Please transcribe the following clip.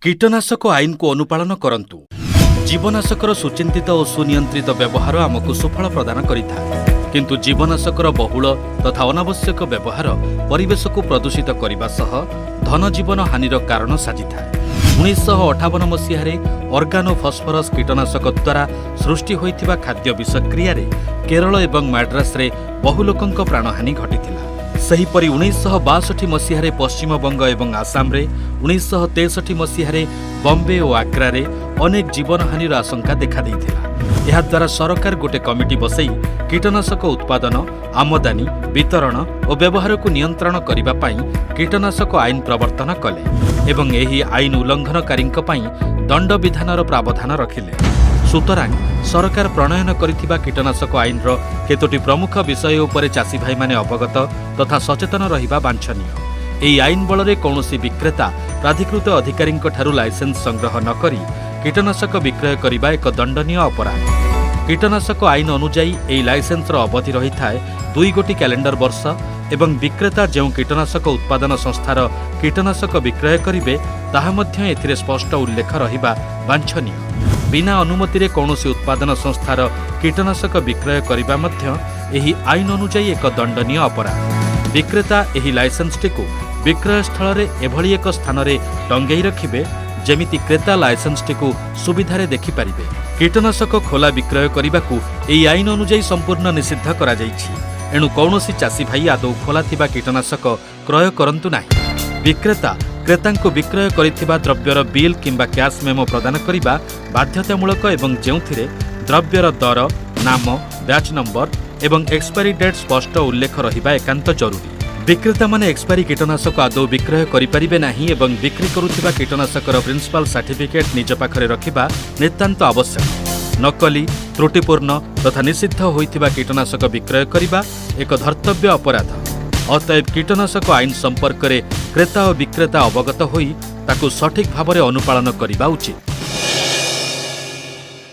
କୀଟନାଶକ ଆଇନକୁ ଅନୁପାଳନ କରନ୍ତୁ। ଜୀବନାଶକର ସୁଚିନ୍ତିତ ଓ ସୁନିୟନ୍ତ୍ରିତ ବ୍ୟବହାର ଆମକୁ ସୁଫଳ ପ୍ରଦାନ କରିଥାଏ। କିନ୍ତୁ ଜୀବନାଶକର ବହୁଳ ତଥା ଅନାବଶ୍ୟକ ବ୍ୟବହାର ପରିବେଶକୁ ପ୍ରଦୂଷିତ କରିବା ସହ ଧନଜୀବନ ହାନିର କାରଣ ସାଜିଥାଏ। 1958 ମସିହାରେ ଅର୍ଗାନୋ ଫସ୍ଫରସ୍ କୀଟନାଶକ ଦ୍ୱାରା ସୃଷ୍ଟି ହୋଇଥିବା ଖାଦ୍ୟ ବିଷକ୍ରିୟାରେ କେରଳ ଏବଂ ମାଡ୍ରାସରେ ବହୁ ଲୋକଙ୍କ ପ୍ରାଣହାନି ଘଟିଥିଲା। ସେହିପରି 1962 ମସିହାରେ ପଶ୍ଚିମବଙ୍ଗ ଏବଂ ଆସାମରେ, 1963 ମସିହାରେ ବମ୍ବେ ଓ ଆଗ୍ରାରେ ଅନେକ ଜୀବନହାନିର ଆଶଙ୍କା ଦେଖାଦେଇଥିଲା। ଏହାଦ୍ୱାରା ସରକାର ଗୋଟେ କମିଟି ବସେଇ କୀଟନାଶକ ଉତ୍ପାଦନ, ଆମଦାନୀ, ବିତରଣ ଓ ବ୍ୟବହାରକୁ ନିୟନ୍ତ୍ରଣ କରିବା ପାଇଁ କୀଟନାଶକ ଆଇନ ପ୍ରବର୍ତ୍ତନ କଲେ ଏବଂ ଏହି ଆଇନ ଉଲ୍ଲଂଘନକାରୀଙ୍କ ପାଇଁ ଦଣ୍ଡବିଧାନର ପ୍ରାବଧାନ ରଖିଲେ। ସୁତରାଂ ସରକାର ପ୍ରଣୟନ କରିଥିବା କୀଟନାଶକ ଆଇନର କେତୋଟି ପ୍ରମୁଖ ବିଷୟ ଉପରେ ଚାଷୀ ଭାଇମାନେ ଅବଗତ ତଥା ସଚେତନ ରହିବା ବାଞ୍ଛନୀୟ। ଏହି ଆଇନ ବଳରେ କୌଣସି ବିକ୍ରେତା ପ୍ରାଧିକୃତ ଅଧିକାରୀଙ୍କଠାରୁ ଲାଇସେନ୍ସ ସଂଗ୍ରହ ନ କରି କୀଟନାଶକ ବିକ୍ରୟ କରିବା ଏକ ଦଣ୍ଡନୀୟ ଅପରାଧ। କୀଟନାଶକ ଆଇନ ଅନୁଯାୟୀ ଏହି ଲାଇସେନ୍ସର ଅବଧି ରହିଥାଏ 2 ଗୋଟି କ୍ୟାଲେଣ୍ଡର ବର୍ଷ ଏବଂ ବିକ୍ରେତା ଯେଉଁ କୀଟନାଶକ ଉତ୍ପାଦନ ସଂସ୍ଥାର କୀଟନାଶକ ବିକ୍ରୟ କରିବେ, ତାହା ମଧ୍ୟ ଏଥିରେ ସ୍ପଷ୍ଟ ଉଲ୍ଲେଖ ରହିବା ବାଞ୍ଛନୀୟ। ବିନା ଅନୁମତିରେ କୌଣସି ଉତ୍ପାଦନ ସଂସ୍ଥାର କୀଟନାଶକ ବିକ୍ରୟ କରିବା ମଧ୍ୟ ଏହି ଆଇନ ଅନୁଯାୟୀ ଏକ ଦଣ୍ଡନୀୟ ଅପରାଧ। ବିକ୍ରେତା ଏହି ଲାଇସେନ୍ସଟିକୁ ବିକ୍ରୟ ସ୍ଥଳରେ ଏଭଳି ଏକ ସ୍ଥାନରେ ଟଙ୍ଗେଇ ରଖିବେ, ଯେମିତି କ୍ରେତା ଲାଇସେନ୍ସଟିକୁ ସୁବିଧାରେ ଦେଖିପାରିବେ। କୀଟନାଶକ ଖୋଲା ବିକ୍ରୟ କରିବାକୁ ଏହି ଆଇନ ଅନୁଯାୟୀ ସମ୍ପୂର୍ଣ୍ଣ ନିଷିଦ୍ଧ କରାଯାଇଛି। ଏଣୁ କୌଣସି ଚାଷୀ ଭାଇ ଆଦୌ ଖୋଲା ଥିବା କୀଟନାଶକ କ୍ରୟ କରନ୍ତୁ ନାହିଁ। ବିକ୍ରେତା କ୍ରେତାଙ୍କୁ ବିକ୍ରୟ କରିଥିବା ଦ୍ରବ୍ୟର ବିଲ୍ କିମ୍ବା କ୍ୟାଶ୍ ମେମୋ ପ୍ରଦାନ କରିବା ବାଧ୍ୟତାମୂଳକ ଏବଂ ଯେଉଁଥିରେ ଦ୍ରବ୍ୟର ଦର, ନାମ, ବ୍ୟାଚ୍ ନମ୍ବର ଏବଂ ଏକ୍ସପାୟରି ଡେଟ୍ ସ୍ପଷ୍ଟ ଉଲ୍ଲେଖ ରହିବା ଏକାନ୍ତ ଜରୁରୀ। ବିକ୍ରେତାମାନେ ଏକ୍ସପାୟରି କୀଟନାଶକ ଆଦୌ ବିକ୍ରୟ କରିପାରିବେ ନାହିଁ ଏବଂ ବିକ୍ରି କରୁଥିବା କୀଟନାଶକର ପ୍ରିନ୍ସିପାଲ ସାର୍ଟିଫିକେଟ୍ ନିଜ ପାଖରେ ରଖିବା ନିତାନ୍ତ ଆବଶ୍ୟକ। ନକଲି, ତ୍ରୁଟିପୂର୍ଣ୍ଣ ତଥା ନିଷିଦ୍ଧ ହୋଇଥିବା କୀଟନାଶକ ବିକ୍ରୟ କରିବା ଏକ ଧର୍ତ୍ତବ୍ୟ ଅପରାଧ। ଅତଏବ କୀଟନାଶକ ଆଇନ ସମ୍ପର୍କରେ କ୍ରେତା ଓ ବିକ୍ରେତା ଅବଗତ ହୋଇ ତାକୁ ସଠିକ୍ ଭାବରେ ଅନୁପାଳନ କରିବା ଉଚିତ।